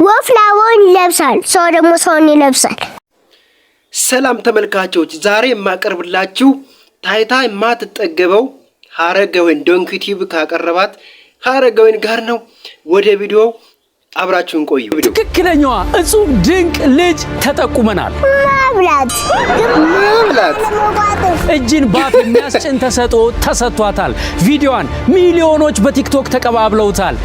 ወፍ ላባውን ይለብሳል፣ ሰው ደግሞ ሰውን ይለብሳል። ሰላም ተመልካቾች፣ ዛሬ የማቀርብላችሁ ታይታ የማትጠገበው ሀረገወይን Donkey Tube ካቀረባት ሀረገወይን ጋር ነው። ወደ ቪዲዮው አብራችሁን ቆዩ። ትክክለኛዋ እጹብ ድንቅ ልጅ ተጠቁመናል። መብላት መብላት እጅን ባፍ የሚያስጭን ተሰጥኦ ተሰጥቷታል። ቪዲዮዋን ሚሊዮኖች በቲክቶክ ተቀባብለውታል።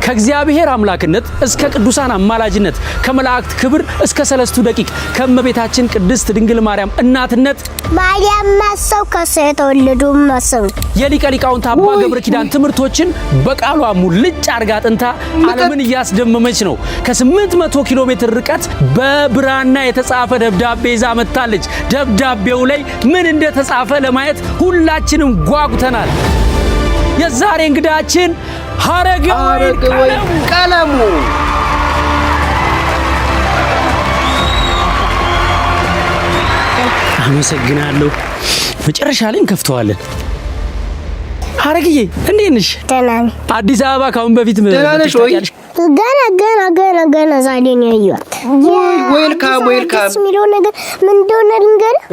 ከእግዚአብሔር አምላክነት እስከ ቅዱሳን አማላጅነት፣ ከመላእክት ክብር እስከ ሰለስቱ ደቂቅ፣ ከእመቤታችን ቅድስት ድንግል ማርያም እናትነት ማርያም ማሰብ ከሰው የተወለዱ ማሰብ ነው። የሊቀ ሊቃውንት አባ ገብረ ኪዳን ትምህርቶችን በቃሏ ሙልጭ አርጋ አጥንታ ዓለምን እያስደመመች ነው። ከ800 ኪሎ ሜትር ርቀት በብራና የተጻፈ ደብዳቤ ይዛ መጥታለች። ደብዳቤው ላይ ምን እንደተጻፈ ለማየት ሁላችንም ጓጉተናል። የዛሬ እንግዳችን ሀረገወይን ሀረገወይን ቀለሙ። ቀለሙ። አመሰግናለሁ። መጨረሻ ላይ እንከፍተዋለን። ሀረግዬ እንዴት ነሽ? ደህና ነኝ። አዲስ አበባ ከአሁን በፊት ደህና ነሽ ወይ? ታውቂያለሽ? ገና ገና ገና ገና ዛሬ ነው ያየኋት። Welcome, welcome። ደስ የሚለው ነገር ምን እንደሆነ ልንገርህ፣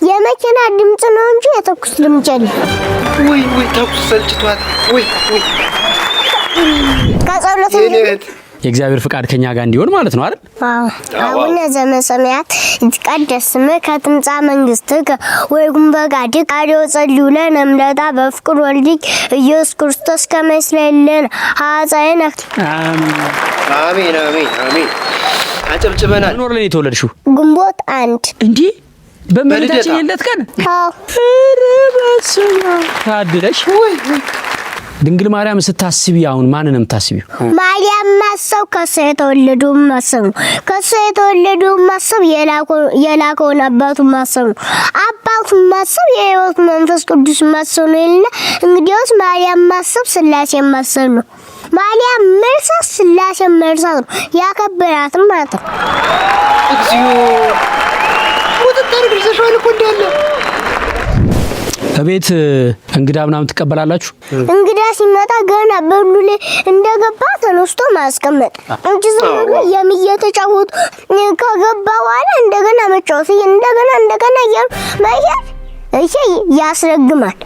የመኪና ድምፅ ነው እንጂ የተኩስ ድምፅ የለም። ውይ ውይ፣ ተኩስ ሰልችቷት። ውይ ውይ፣ ከጸሎት የኔ እህት። የእግዚአብሔር ፍቃድ ከኛ ጋር እንዲሆን ማለት ነው አይደል? አዎ። አቡነ ዘበሰማያት ይትቀደስ ስምከ ትምጻእ መንግሥትከ ወይኩን ፈቃድከ አርዮ ጸልዩ ለነ እምለታ በፍቅር ወልድኪ ኢየሱስ ክርስቶስ ከመ ይስረይ ለነ ኃጣውኢነ። አሜን። አሜን አሜን አሜን። አጨብጭበናል። ምን ወር ላይ ነው የተወለድሽው? ግንቦት 1። እንዲህ በእመቤታችን በልደታ። የልደት ቀን? አዎ። ኧረ በስመ አብ ታድለሽ። ድንግል ማርያም ስታስቢ አሁን ማንን ነው የምታስቢው? ማርያም ማሰብ ከሰው የተወለዱ ማሰብ ነው። ከሰው የተወለዱ ማሰብ የላከውን አባቱን ማሰብ ነው። አባቱን ማሰብ የሕይወት መንፈስ ቅዱስ ማሰብ ነው ይልና እንግዲያውስ ማርያም ማሰብ ስላሴ ማሰብ ነው። ማርያም መርሳት ስላሴ መርሳት ነው። ያከበራትም ማለት ነው። እግዚኦ፣ ቁጥጥር ደርሰሻል እኮ እንዳለ። እቤት እንግዳ ምናምን ትቀበላላችሁ? እንግዳ ሲመጣ ገና በሉ ላይ እንደገባ ተነስቶ ማስቀመጥ እንጂ ዝም ብሎ እየተጫወቱ ከገባ በኋላ እንደገና መጫወት እንደገና እንደገና እያሉ መሄድ ይሄ ያስረግማል።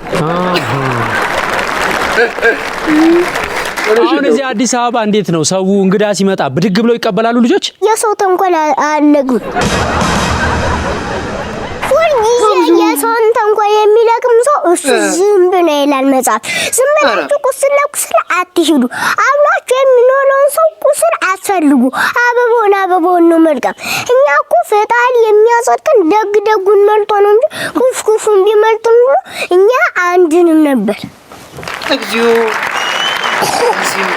አሁን እዚህ አዲስ አበባ እንዴት ነው ሰው እንግዳ ሲመጣ ብድግ ብለው ይቀበላሉ ልጆች? የሰው ተንኮል አልለቅም። ሁልጊዜ የሰውን ተንኮል የሚለቅም ሰው እሱ ዝንብ ነው ይላል መጽሐፍ። ዝም ብላችሁ ቁስል ለቁስል አትሂዱ። አብሯችሁ የሚኖረውን ሰው ቁስል አትፈልጉ። አበባውን አበባውን ነው መልቀም። እኛ እኮ ፈጣሪ የሚያጸድቀን ደግ ደጉን መልጦ ነው እንጂ ክፉ ክፉን ቢመልጥ ኖሮ እኛ አንድንም ነበር። እግዚኦ እግዚኦ።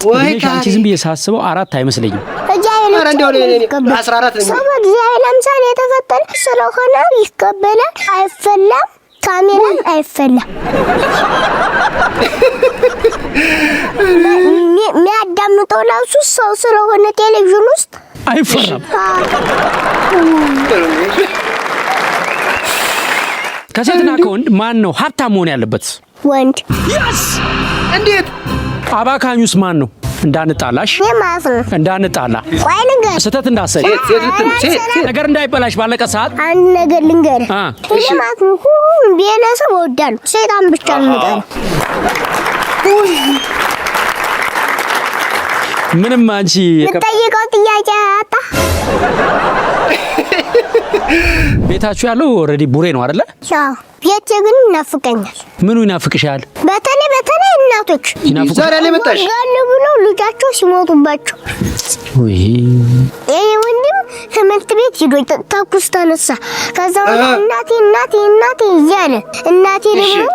ወይ እድሜሽ አንቺ ዝም ብዬ ሳስበው 4 አይመስለኝም። እግዚአብሔር ኧረ እንደው እኔ ይቀበላል። 14 ነኝ። ሰው በእግዚአብሔር አምሳል የተፈጠረ ስለሆነ ይቀበላል። አይፈላም፣ ካሜራም አይፈላም። የሚያዳምጠው ራሱ ሰው ስለሆነ ቴሌቪዥን ውስጥ አይፈራም። ከሴትና ከወንድ ማን ነው ሀብታም መሆን ያለበት? ወንድ። Yes! እንዴት? አባካኙስ ማን ነው? እንዳንጣላሽ። እኔ ማለት ነው። እንዳንጣላ። ቆይ ልንገርህ። ስህተት እንዳትሰሪ። ሴት ሴት ልትል ሴት ሴት ነገር እንዳይበላሽ ባለቀ ሰዓት። አንድ ነገር ልንገርህ። እኔ ማለት ነው ሁሉም ብሔረሰብ እወዳለሁ። ሰይጣን ብቻ ነው የምጠላው። ምንም አንቺ የምጠይቀው ጥያቄ አጣ። ቤታችሁ ያለው already ቡሬ ነው አይደለ? አዎ። ቤቴ ግን ይናፍቀኛል። ምኑ ይናፍቅሻል? በተለይ በተለይ እናቶች ይናፍቁሻል? ዛሬ ላይ መጣሽ? ጋል ብሎ ልጃቸው ሲሞቱባቸው። ውይ። የኔ ወንድም ትምህርት ቤት ሄዶ ተኩስ ተነሳ። ከዛ በኋላ እናቴ እናቴ እናቴ እያለ እናቴ ደግሞ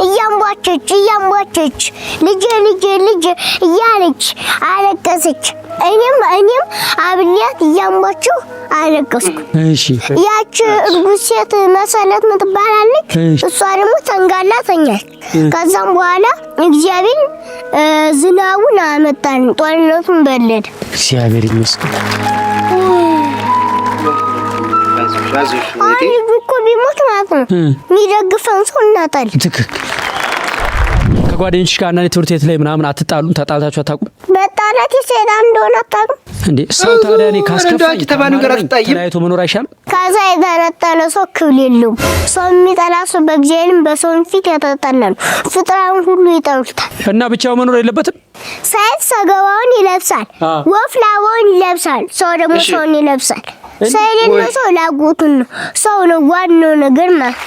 እያንቧቸች እያንቧቸች ልጄ ልጄ ልጄ እያለች አለቀሰች። እኔም አብሊያት እያንቧቸው አለቀስኩ። ያቺ እርጉዝ ሴት መሰረት ምትባላለች። እሷ ደግሞ ተንጋላ ተኛች። ከዛም በኋላ እግዚአብሔር ዝናቡን አመጣን፣ ጦርነቱን በለደ። እግዚአብሔር ይመስገን። አሁን ልጁ እኮ ቢሞት ማለት ነው የሚደግፈን ሰው እናጣለን። ትክክል። ከጓደኞችሽ ጋር አንዳንዴ ትምህርት ቤት ላይ ምናምን አትጣሉም? ተጣልታችሁ አታውቁም? መጣላት የሰይጣን እንደሆነ አታውቅም? እንዴ ሰው ታዲያ እኔ ኧረ እንደው ካስከፋኝ አንቺ ተማሪው ጋር ካማረኝ አትጣይም? ተለያይቶ መኖር አይሻልም? ከዛ የተነጠለ ሰው ክብር የለውም። ሰው የሚጠላ ሰው በእግዚአብሔርም በሰውም ፊት የተጠላ ነው። ፍጥረትን ሁሉ ይጠሉታል። እና ብቻው መኖር የለበትም? ሰይፍ ሰገባውን ይለብሳል፣ ወፍ ላባውን ይለብሳል፣ ሰው ደግሞ ሰውን ይለብሳል። ሰው የሌለው ሰው ላጎቱን ነው። ሰው ነው ዋናው ነገር ማለት።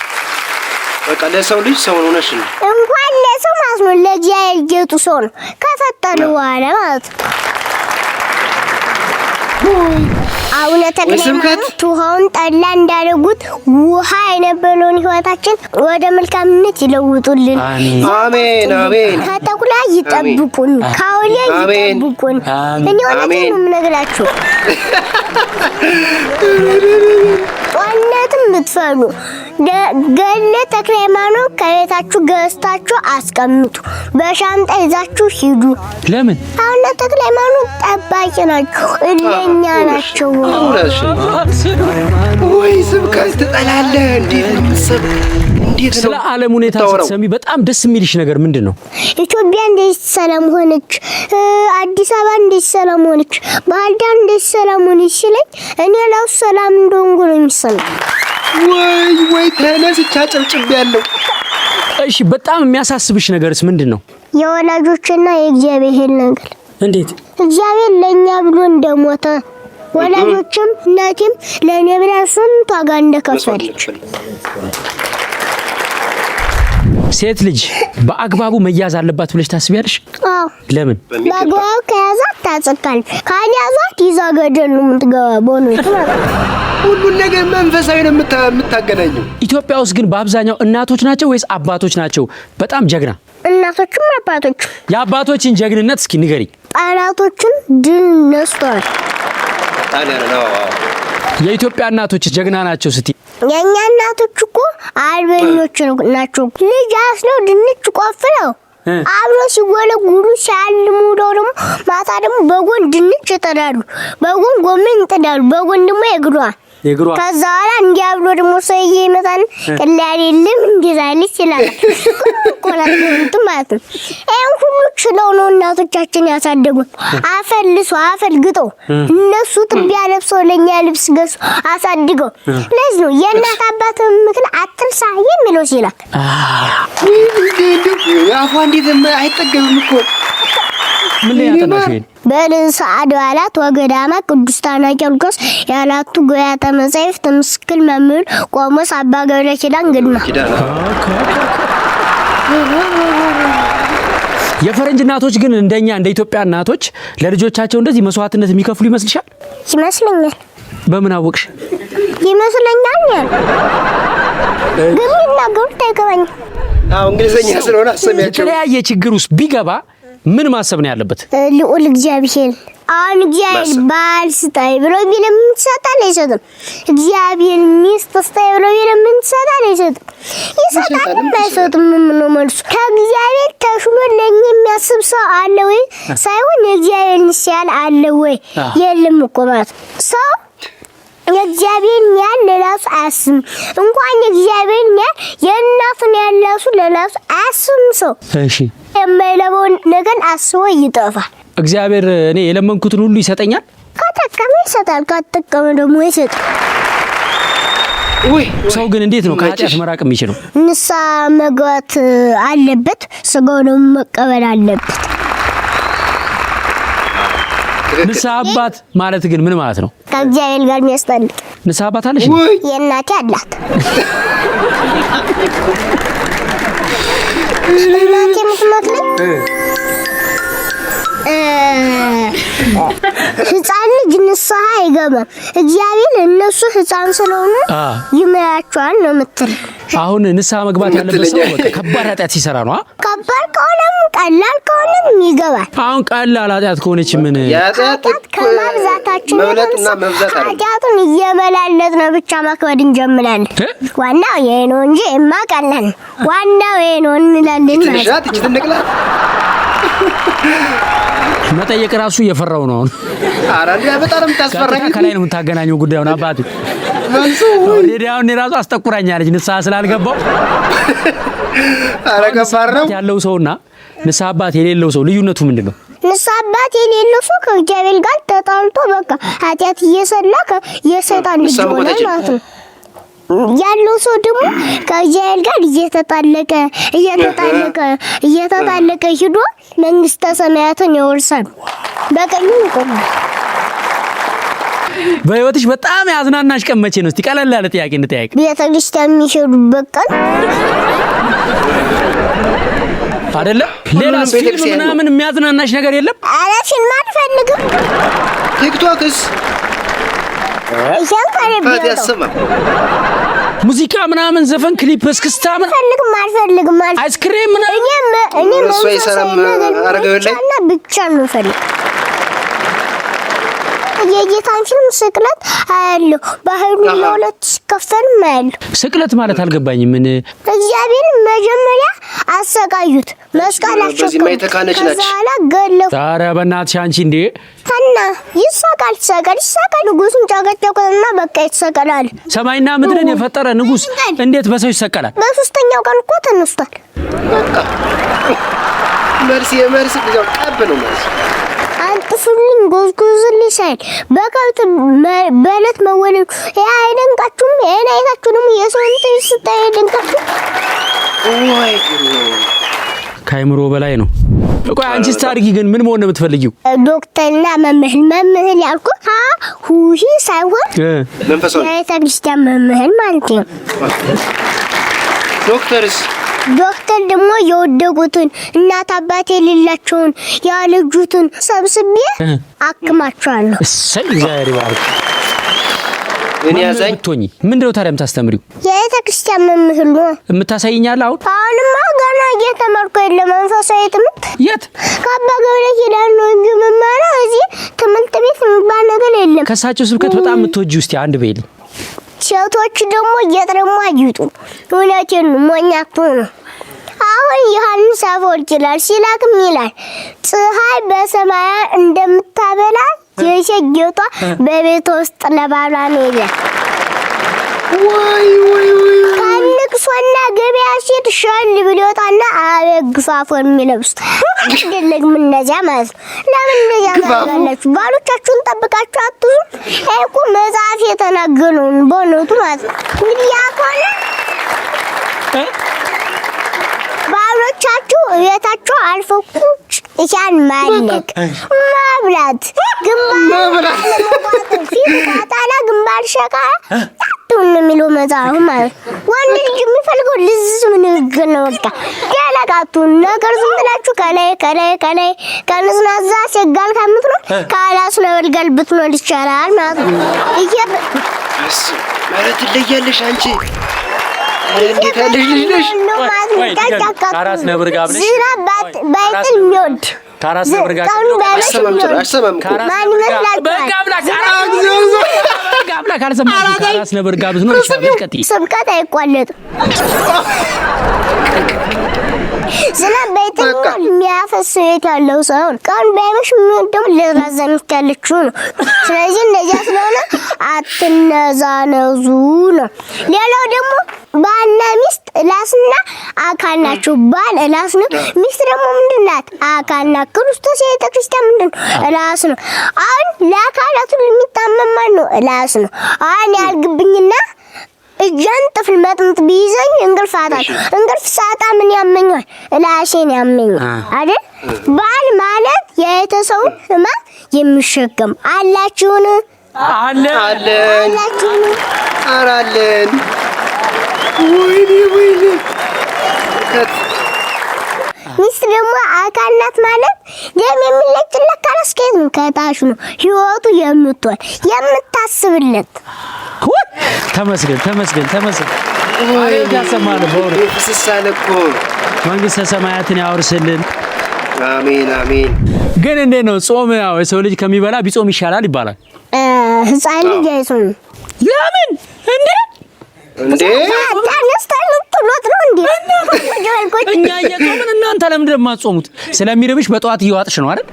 በቃ ለሰው ልጅ ሰው ሆነሽ ነው። እንኳን ለሰው ማለት ነው ለእግዚአብሔር ጌጡ ሰው ነው ከፈጠነ በኋላ ማለት ነው። አቡነ ተክለ ሃይማኖት ውሃውን ጠላ እንዳደረጉት ውሃ የነበረውን ሕይወታችን ወደ መልካምነት ይለውጡልን። አሜን አሜን። ከተኩላ ይጠብቁን፣ ከአውሬ ይጠብቁን። እኔ እውነቴን ነው የምነግራችሁ። ጦርነትም ብትፈሩ ገድለ ተክለ ሃይማኖት ከቤታችሁ ገዝታችሁ አስቀምጡ። በሻንጣ ይዛችሁ ሂዱ። ለምን? አቡነ ተክለ ሃይማኖት ጠባቂ ናቸው፣ እረኛ ናቸው። ወይ ስብከት ትጠላለህ? እንዴት ነው የምትሰብክ? እንዴት ነው ስለ ዓለም ሁኔታ ስትሰሚ በጣም ደስ የሚልሽ ነገር ምንድን ነው? ኢትዮጵያ እንዴት ሰላም ሆነች፣ አዲስ አበባ እንዴት ሰላም ሆነች፣ ባህር ዳር እንዴት ሰላም ሆነች ሲለኝ እኔ ራሱ ሰላም እንደሆንኩ ነው የሚሰማኝ። ወይ ወይ ተነስቼ አጨብጭቤያለሁ። እሺ፣ በጣም የሚያሳስብሽ ነገርስ ምንድን ነው? የወላጆችና የእግዚአብሔር ነገር። እንዴት? እግዚአብሔር ለእኛ ብሎ እንደሞተ ወላጆችም እናቴም ለእኔ ብላ ስንት ዋጋ እንደከፈለች። ሴት ልጅ በአግባቡ መያዝ አለባት ብለሽ ታስቢያለሽ? አዎ። ለምን? በአግባቡ ከያዛት ታጸድቃለች፣ ካልያዟት ይዛ ገደል ነው የምትገባ። በእውነቱ ማለት ነው። ሁሉን ነገር መንፈሳዊ ነው የምታገናኘው። ኢትዮጵያ ውስጥ ግን በአብዛኛው እናቶች ናቸው ወይስ አባቶች ናቸው በጣም ጀግና? እናቶችም አባቶችም። የአባቶችን ጀግንነት እስኪ ንገሪኝ። ጠላቶችን ድል ነስቷል። የኢትዮጵያ እናቶች ጀግና ናቸው ስትይ? የእኛ እናቶች እኮ አርበኞች ናቸው። ልጅ አስለው ድንች ቆፍረው አብሮ ሲጎለጉሉ ሲያልሙ ደግሞ ማታ ደግሞ በጎን ድንች ይጥዳሉ፣ በጎን ጎመን ይጥዳሉ፣ በጎን ደግሞ የግሯ የግሯ። ከዛ በኋላ እንዲያ ብሎ ደግሞ ሰውዬ ይመጣል። ቅላል የለም እንዲዛልች ይላል ቆላቱ ማለት ነው። ይሄን ሁሉ ችለው ነው እናቶቻችን ያሳደጉን። አፈልሶ አፈልግጠው እነሱ ጥቢያ ለብሰው ለኛ ልብስ ገዝተው አሳድገው። ለዚህ ነው የእናት አባት ምክር አትርሳ የሚለው ሲላክ። አፏ እንዴት አይጠገብም እኮ። ምን ላይ ያጠናሽው ይሄን? በርዕሰ አድባራት ወገዳማ ቅዱስ ጣና ቂርቆስ የአራቱ ጉባኤያተ መጻሕፍት ምስክር መምህር ቆሞስ አባ ገብረ ኪዳን ግድማ። የፈረንጅ እናቶች ግን እንደኛ እንደ ኢትዮጵያ እናቶች ለልጆቻቸው እንደዚህ መስዋዕትነት የሚከፍሉ ይመስልሻል? ይመስለኛል። በምን አወቅሽ? ይመስለኛል ግን የሚናገሩት አይገባኝም። አዎ እንግሊዘኛ ስለሆነ አሰሚያቸው። የተለያየ ችግር ውስጥ ቢገባ ምን ማሰብ ነው ያለበት? ልዑል እግዚአብሔር። አሁን እግዚአብሔር ባል ስጠኝ ብሎ ቢልም ይሰጣል አይሰጥም? እግዚአብሔር ሚስት ስጠኝ ብሎ ቢልም ይሰጣል አይሰጥም? ይሰጣል አይሰጥም? ነው መልሱ። ከእግዚአብሔር ተሽሎ ለኛ የሚያስብ ሰው አለ ወይ ሳይሆን የእግዚአብሔርን ያህል አለ ወይ? የለም እኮ ማለት ሰው የእግዚአብሔርን ያህል ለራሱ አያስብም። እንኳን የእግዚአብሔርን ያህል የእናቱን ያህል ራሱ ለራሱ አያስብም ሰው። እሺ የማይለበውን ነገር አስቦ ይጠፋል። እግዚአብሔር እኔ የለመንኩትን ሁሉ ይሰጠኛል? ከጠቀመ ይሰጣል፣ ካልጠቀመ ደግሞ ይሰጣል። ወይ ሰው ግን እንዴት ነው ከኃጢአት መራቅ የሚችለው? ንስሐ መግባት አለበት፣ ስጋውን መቀበል አለበት። ንስሐ አባት ማለት ግን ምን ማለት ነው? ከእግዚአብሔር ጋር የሚያስጠልቅ። ንስሐ አባት አለሽ? የእናቴ አላት። እናቴ የምትመክረኝ ህፃን ልጅ ንስሐ አይገባም። እግዚአብሔር እነሱ ህፃን ስለሆኑ ይምራቸዋል ነው የምትል። አሁን ንስሐ መግባት ያለበት ሰው በቃ ከባድ ኃጢአት ሲሰራ ነው። ከባድ ከሆነም ቀላል ከሆነም ይገባል። አሁን ቀላል ኃጢአት ከሆነች ምን ኃጢአት ከማብዛታችን ኃጢአቱን እየመላለጥ ነው ብቻ ማክበድ እንጀምራለን። ዋናው ይሄ ነው እንጂ እማ ቀላል ነው። ዋናው ይሄ ነው እንላለን ማለት ነው። መጠየቅ ራሱ እየፈራው ነው አሁን። ኧረ በጣም የምታስፈራኝ ከላይ ነው የምታገናኘው ጉዳዩን አባቴ። አሁን እራሱ አስጠቁራኛለች ንስሐ ስላልገባው። ኧረ ከባድ ነው ያለው ሰውና ንስሐ አባት የሌለው ሰው ልዩነቱ ምንድን ነው? ንስሐ አባት የሌለው ሰው ከእግዚአብሔር ጋር ተጣልቶ በቃ ኃጢአት እየሰላ የሰይጣን ልጅ ንስሐ ሆነ መግባት አይችልም። ማለት ነው። ያለው ሰው ደግሞ ከእግዚአብሔር ጋር እየተጣለቀ እየተጣለቀ እየተጣለቀ ሂዶ መንግስተ ሰማያትን ይወርሳል። በቀኙ ይቆማል። በህይወትሽ በጣም ያዝናናሽ ቀን መቼ ነው? እስቲ ቀለል ያለ ጥያቄ እንጠያየቅ። ቤተክርስቲያን የሚሄዱበት ቀን። አይደለ? ሌላ ፊልም ቤተክርስቲያን ነው። ምናምን የሚያዝናናሽ ነገር የለም? ኧረ ፊልም አልፈልግም። ቲክቶክስ ይሄን ፈት ከልቤ ነው። ያሰማል። ሙዚቃ ምናምን፣ ዘፈን፣ ክሊፕ፣ እስክስታ ምናምን፣ አልፈልግም አልፈልግም አልፈልግም። አይስክሬም ምናምን። እኔ እሱ መንፈሳዊ አይሰራም፣ ነገር አረጋዊ ላይ። ብቻና ብቻ ነው የምፈልግ። የጌታን ፊልም ስቅለት አያለሁ። ባህሩ ለሁለት ሲከፈልም አያለሁ። ስቅለት ማለት አልገባኝም። ምን? እግዚአብሔር መጀመሪያ አሰቃዩት፣ መስቀል በዚህማ አሸከሙት። የተካነች ከዛ ነች። በኋላ ገለፉ ኧረ በእናትሽ አንቺ እንዴ! እና ይሰቃል ይሰቃል ይሰቃል። ንጉሱን ጨቀጨቁትና በቃ ይሰቀላል። ሰማይና ምድርን የፈጠረ ንጉስ እንዴት በሰው ይሰቀላል? በሶስተኛው ቀን እኮ ተነስቷል። በቃ መልስ የመልስ ያው ጠብ ነው መልስ። አንጥፉልኝ ጎዝጉዙልኝ ሳይል በከብት በዕለት መወለዱ ይሄ አይደንቃችሁም? ይሄን አይታችሁ ደግሞ የሰው እንትን ስታይ አይደንቃችሁም? ወይ ግሩም። ከአይምሮ በላይ ነው። ቆይ አንቺ ስታድጊ ግን ምን መሆን ነው የምትፈልጊው? ዶክተርና መምህር። መምህር ያልኩት ሀ ሁ ሂ ሳይሆን መንፈሳዊ የቤተ ክርስቲያን መምህር ማለት ነው። ዶክተርስ? ዶክተር ደግሞ የወደቁትን፣ እናት አባት የሌላቸውን፣ ያልጁትን ሰብስቤ አክማቸዋለሁ። እሰይ፣ እግዚአብሔር ይባርክ። እኔ ያዛኝ ብትሆኚ ምንድነው ታዲያ የምታስተምሪው? የቤተ ክርስቲያን መምህር ነው። የምታሳይኛለህ አሁን? አሁንማ ገና እየተማርኩ የለ መንፈሳዊ ትምህርት። የት? ከአባ ገብረ ኪዳን ነው እንጂ የምማረው እዚህ ትምህርት ቤት የሚባል ነገር የለም። ከእሳቸው ስብከት በጣም የምትወጂው እስቲ አንድ በይልኝ። ሴቶች ደግሞ እየጥረሙ አይጡ። እውነቴን ነው፣ ሞኝ አትሁኑ። አሁን ዮሐንስ አፈወርቅ ይላል፣ ሲላክም ይላል፣ ፀሐይ በሰማያ እንደምታበላ የሴት ጌጧ በቤቷ ውስጥ ለባሏ ነው ይላል። ወይ ወይ ወይ! ከንቅሶና ገበያ ሴት ሸል ብሎ ይወጣና አቤት ግፋፎ የሚለብሱት አይደለም እነዚያ ማለት ነው። ለምን እነዚያ ግፋፎ? ታደርጋላችሁ? ባሎቻችሁን ጠብቃችሁ አትዙም? ይሄ እኮ መጽሐፍ የተናገረው ነው በእውነቱ ማለት ነው። እንግዲህ ያ ከሆነ ባሎቻችሁ ቤታችሁ አልፈው ቁጭ እሻን ማለቅ ማብላት ግንባር መብላት። ፊት ቃጣላ ግንባር ሸቃ አትሁን ነው የሚለው መጽሐፉ ማለት ነው። ወንድ ልጅ የሚፈልገው ልዝብ ንግግር ነው። በቃ ደለቃቱን ነገር ዝም ብላችሁ ከላይ ከላይ ከላይ ከንዝናዛ ሴጋል ከምትኖር ካላስ ነበልጋል ብትኖር ይቻላል ማለት ነው። ይሄ እሱ ኧረ ትለያለሽ አንቺ። ኧረ እንዴት ያለሽ ልጅ ነሽ! ነው ማለት ነው። ወይ፣ ጫጫቃቱ ከአራስ ነብር ጋር ብለሽ ዝናብ ባይጥል የሚወድ ከአራስ ነብር ጋር ቀኑ ባይመሽ አይሰማም ጭራሽ የሚወድ አይሰማም እኮ። ከአራስ ማን ነብር ጋር ይመስላችኋል? በሕግ አምላክ በሕግ አምላክ አልሰማሁም። ከአራስ ነብር ጋር ብትኖር ይሻላል። ቀጥይ። ስብከት አይቋለጥም። ዝናብ ባይጥል በቃ። የሚያፈስ ቤት ያለው ሰው ነው። ቀኑ ባይመሽ የሚወድ ደግሞ ለራዛ ሚስት ያለችው ነው። ስለዚህ እንደዚያ ስለሆነ አትነዛነዙ ነው። ሌላው ደግሞ ባልና ሚስት ራስና አካል ናቸው። ባል ራስ ነው፣ ሚስት ደግሞ ምንድን ናት? አካል ናት። ክርስቶስ የቤተ ክርስቲያን ምንድን ነው? ራስ ነው። አሁን ለአካላቱ የሚታመም ማን ነው? ራስ ነው። አሁን ያልግብኝና እጄን ጥፍር መጥምጥ ቢይዘኝ እንቅልፍ አጣለሁ። እንቅልፍ ሳጣ ምን ያመኛል? ራሴን ያመኛል አይደል? ባል ማለት የቤተሰቡን ሕማም የሚሸከም አላችሁን? አለ። አለን። አላችሁን? ኧረ አለን። ወይኔ ወይኔ! ከት ሚስት ደግሞ አካል ናት ማለት ደም የሚለጭለት ከራስ ከየት ነው? ከታች ነው። ህይወቱ የምትሆን የምታስብለት። ተመስገን ተመስገን ተመስገን። አቤት ያሰማል በእውነት። ፍስስ አለ እኮ። መንግስተ ሰማያትን ያወርስልን። አሜን አሜን። ግን እንዴት ነው ጾም? ያው የሰው ልጅ ከሚበላ ቢጾም ይሻላል ይባላል። ህፃን ልጅ አይጾምም። ለምን እንዴ? እንዴ? ተነስተን ጥሎት ነው እንዴ? እኛ እየጾምን እናንተ ለምንድን ነው የማትጾሙት? ስለሚርብሽ በጠዋት እየዋጥሽ ነው አይደል?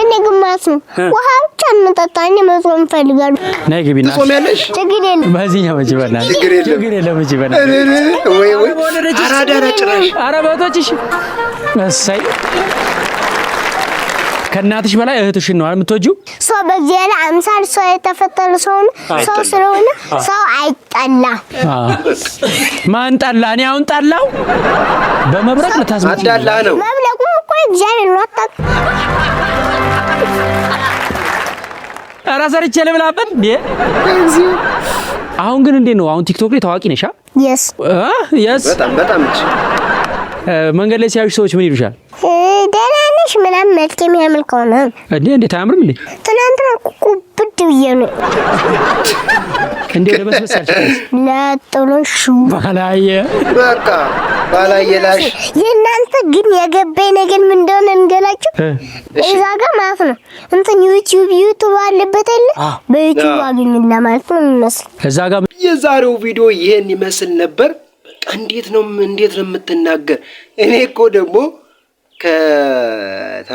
እኔ ግን ማታ ማለት ነው ውሃ ብቻ እንጠጣ። እኔ መጾም እፈልጋለሁ። ነይ ግቢና ትጾሚያለሽ? ችግር የለም። በዚህኛው መቼ በእናትሽ። ችግር የለም። ችግር የለም መቼ በእናትሽ። ወይ ወይ፣ አራዳ ናት ጭራሽ። ኧረ በእህቶችሽ እሰይ። ከእናትሽ በላይ እህትሽን ነው የምትወጂው? ሰው በእግዚአብሔር አምሳል ሰው የተፈጠረ ሰው ነው። ሰው ስለሆነ ሰው አይጠላም። ማን ጠላ? እኔ አሁን ጠላው? በመብረቅ ልታስመጪ አዳላ ነው። መብለቁም እኮ እግዚአብሔር ነው። አታውቅም? ኧረ ሰርቼ ልብላበት እንዴ! አሁን ግን እንዴት ነው? አሁን ቲክቶክ ላይ ታዋቂ ነሽ? የስ። የስ። በጣም በጣም እንጂ። መንገድ ላይ ሲያዩሽ ሰዎች ምን ይሉሻል? ደህና ነሽ ምናምን መልክ የሚያምር ከሆነ። እንዴ እንዴት አያምርም እንዴ? ትናንትና ቁብድ ብዬ ነው። እንዴ ለበስበስ ያልሽ ለጥሎ ሹ ባላየ። በቃ ባላየላሽ። የእናንተ ግን የገባኝ ነገር ምን እንደሆነ እንገላችሁ። እዛ ጋር ማለት ነው እንትን ዩቲዩብ አለበት የለ፣ በዩቲዩብ አገኙን ለማለት ነው የሚመስል። እዛ ጋር የዛሬው ቪዲዮ ይሄን ይመስል ነበር። በቃ እንዴት ነው የምትናገር? እኔ እኮ ደግሞ ከተናገረቻቸው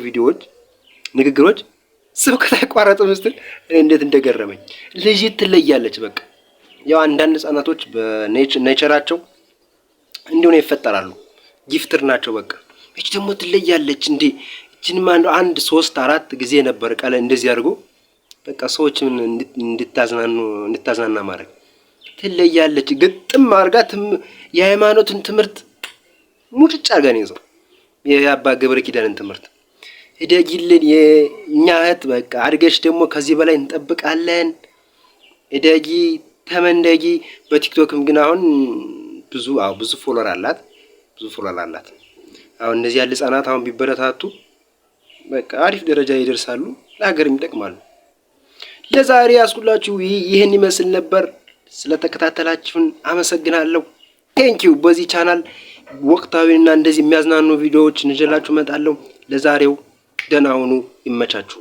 ቪዲዮዎች፣ ንግግሮች ስብከት አይቋረጥም ስትል እኔ እንዴት እንደገረመኝ። ልጅ ትለያለች። በቃ ያው አንዳንድ ህጻናቶች በ nature ኣቸው እንዲሁ ነው ይፈጠራሉ። Gifted ናቸው። በቃ እች ደግሞ ትለያለች። እንዴ እችንማ እንደው አንድ ሶስት አራት ጊዜ ነበር ቃለ እንደዚህ አድርጎ በቃ ሰዎችን እንድታዝናኑ እንድታዝናና ማድረግ። ትለያለች። ግጥም አድርጋ የሃይማኖትን ትምህርት ሙጭጭ አድርጋ ነው ይዘው የአባ ገብረ ኪዳንን ትምህርት። እደጊልን የእኛ እህት፣ በቃ አድገሽ ደግሞ ከዚህ በላይ እንጠብቃለን። እደጊ ተመንደጊ። በቲክቶክም ግን አሁን ብዙ፣ አዎ፣ ብዙ follower አላት፣ ብዙ follower አላት። አሁን እነዚህ ያለ ህጻናት አሁን ቢበረታቱ በቃ አሪፍ ደረጃ ይደርሳሉ፣ ለሀገርም ይጠቅማሉ። ለዛሬ ያስኩላችሁ ይህን ይመስል ነበር። ስለተከታተላችሁን አመሰግናለሁ። Thank you። በዚህ ቻናል ወቅታዊና እንደዚህ የሚያዝናኑ ቪዲዮዎች ይዤላችሁ እመጣለሁ። ለዛሬው ደህና ሁኑ። ይመቻችሁ።